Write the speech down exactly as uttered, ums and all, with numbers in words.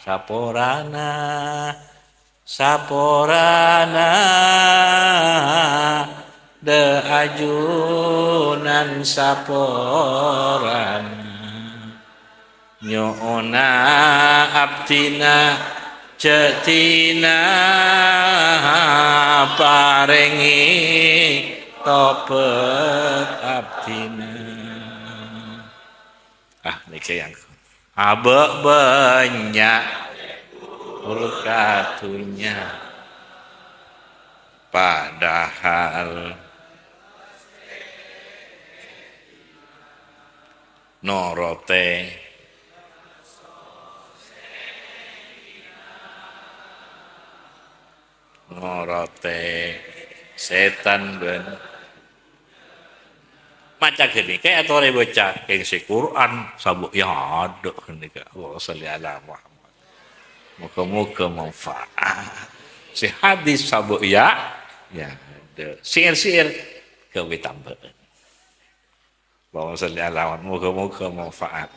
Saporana, saporana, dâ' ajunan saporana. Nyo'ona abdhina, jhâ' dhina parèngè tobhât abdhina. Ah, nèka yang abâ' bânnya' bulka dhunnya. Padahal norote, norote setan bân maca ghânèka èatorè baca kèng sè Qur'an, sabâ' ya adâ' ghânèka. Allahumma shalli ala Muhammad. Moga-moga manfaat. Sè hadis sabâ' ya, ya adâ'. Syair-syair ghâbây tambâ'ân. Allahumma shalli ala Muhammad. Moga-moga manfaat.